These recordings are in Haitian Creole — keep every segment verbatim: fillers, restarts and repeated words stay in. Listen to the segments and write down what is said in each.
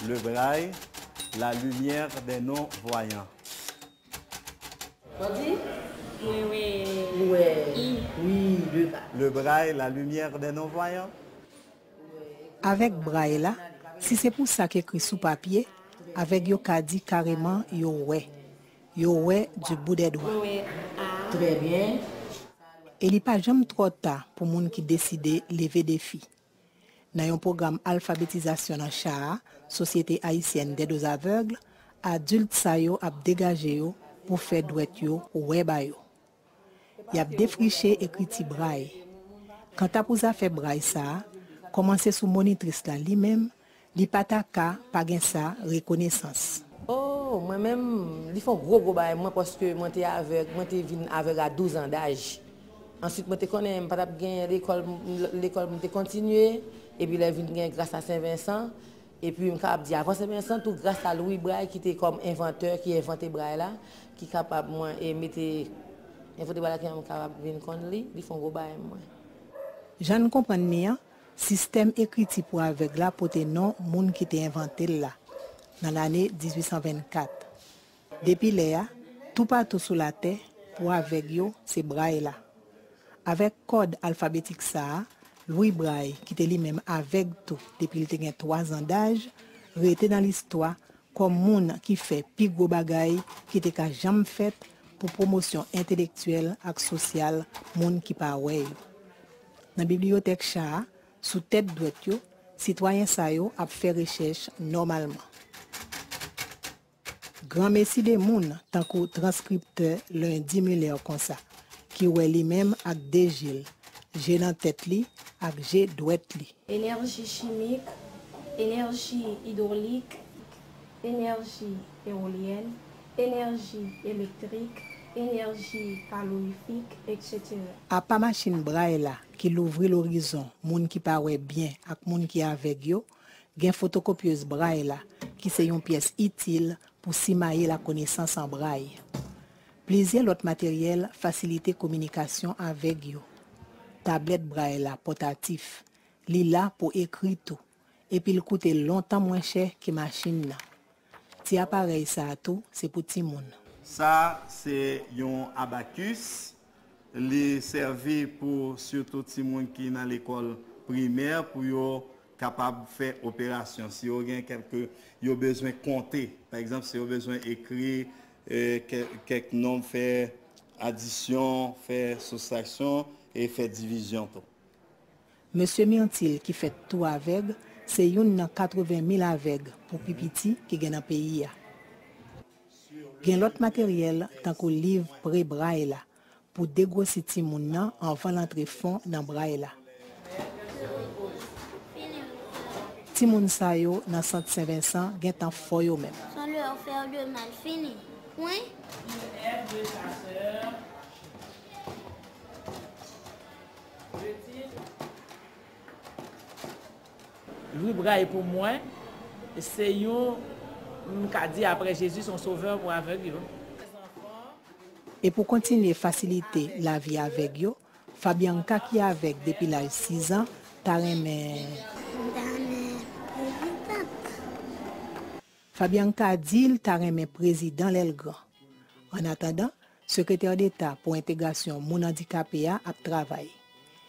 Le braille, la lumière des non-voyants. Ou di? Mwen wè Ou wè. I. Wi, le ka. Le braille, la lumière des non-voyants. Avèk bray la, si se pou sa k ekri sou papye, avèg yo ka di kareman yo wè. Yo wè du bout des doigts. Mwen wè A. Trè byen. E li pa janm twò ta pou moun ki deside leve defi. Nan yon pwogram alfabetizasyon nan cha a, Société Haïtienne d'Aide aux Aveugles, adilt sa yo ap degaje yo pou fè dwèt yo wè ba yo. Y ap defriche ekriti bray. Kanta pou zafè bray sa a, kòmanse sou monitris la li menm, li pa ta ka pa gen sa rekonesans. Oh, mwen menm, li fè yon gwo gwo bagay mwen paske mwen te avèg, mwen te vin avèg a douz an daj. Answit mwen te konnen m pa t ap genyen lekòl, lekòl mwen te kontinye, epi lè vin gen gras a Sen Vensan, epi m kapab di avan Sen Vensan tou gras a Louis Braille ki te kòm envantè, ki envante bray la, ki kapab mwen e mete envante bray la ki mwen kapab vin konn li, li fè yon gwo bagay mwen. Jan n konprann li an, sistèm ekriti pou avèg la pote non moun ki te envante l la, nan lane dizuit san vennkat. Depi lè a, toupatou sou latè, pou avèg yo, se bray la. Avèk kòd alfabetik sa a, Louis Braille, ki te li menm avèg tou depi l te gen twazan daj, rete nan listwa kòm moun ki fè pi gwo bagay ki te ka janm fèt pou pwomosyon entelektyèl ak sosyal moun ki pa wè yo. Nan bibliyotèk cha a, sou tèt dwèt yo, sitwayen sa yo ap fè rechèch nòmalman. Granmesi de moun, tankou transkriptè Lundi Muller konsa, ki wè li menm ak de je l, je nan tèt li ak je dwèt li. Enèji chimik, enèji idwolik, enèji ewolyèn, enèji elektrik, enèji kalorifik, etsetera. Apa machin bray la ki louvri lorizon moun ki pa wè byen ak moun ki avèg yo, gen fotokopyez bray la ki se yon pyès itil pou simaye lakonesans an bray. Plizyè lòt materyèl fasilite kominikasyon avèg yo. Tablèt bray la pòtatif, li la pou ekri tou, epi l koute lontan mwen chè ke machin nan. Ti aparèy sa a tou se pou timoun. Sa se yon abakis. Li sèvi pou sitou timoun ki nan lekòl primè pou yo kapab fè operasyon. Si yo gen kèlke, yo bezwen konte, pa egzanp, si yo bezwen ekri eh, kè- kèk nonb, fè adisyon, fè soustraksyon e fè divizyon tou. Mesye Myrtil ki fèt tou avèg, se youn nan katreven mil avèg pou pi piti ki gen nan peyi a. Gen lòt materyèl tankou liv pre bray la pou degwosi timoun nan anvan l antre fon nan bray la. Timoun sa yo nan sant Sen Vensan gentan fò yo menm. Sans leur faire de mal, fini. Point. Louis Braille pou mwen, se yon, m ka di apre Jezi, se yon sovè pou avèg yo. E pou kontinye fasilite lavi avèg yo, Fabianca ki avèg depi laj sizan ta renmen. Fabianca di l ta renmen prezidan lè l gran. Annatandan, Sekretè Deta pou Entegrasyon Moun Andikape a ap travay.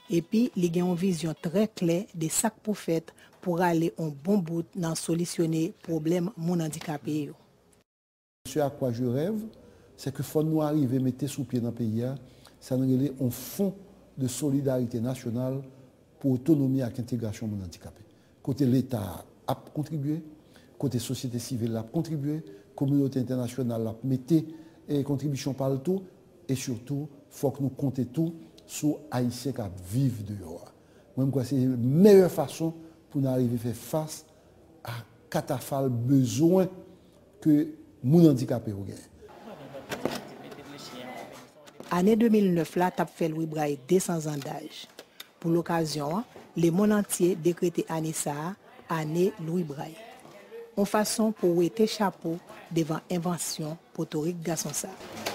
Epi, li gen yon vizyon trè klè de sa k pou fèt pou rale yon bon bout nan solisyone pwoblèm moun andikape yo. Ce à quoi je rêve, c'est que fò nou arive mete sou pye nan peyi a, sa n rele yon fonds de solidarité nationale pou otonomi ak entegrasyon moun andikape. Kote Leta ap kontribye, kote sosyete sivil la ap kontribye, kominote entènasyonal la ap mete eh, kontribisyon pa l tou, e sitou, fòk nou konte tou sou Ayisyen k ap viv deyò a. Mwen, m kwè se meyè fason pou n arive fè fas a katafal bezwen ke moun andikape yo genyen. Ane de mil nèf la t ap fè Louis Braille de san zan daj. Pou lokazyon an, lemonn antye dekrete ane sa a ane Louis Braille. Yon fason pou wete chapo devan envansyon potorik gason sa a.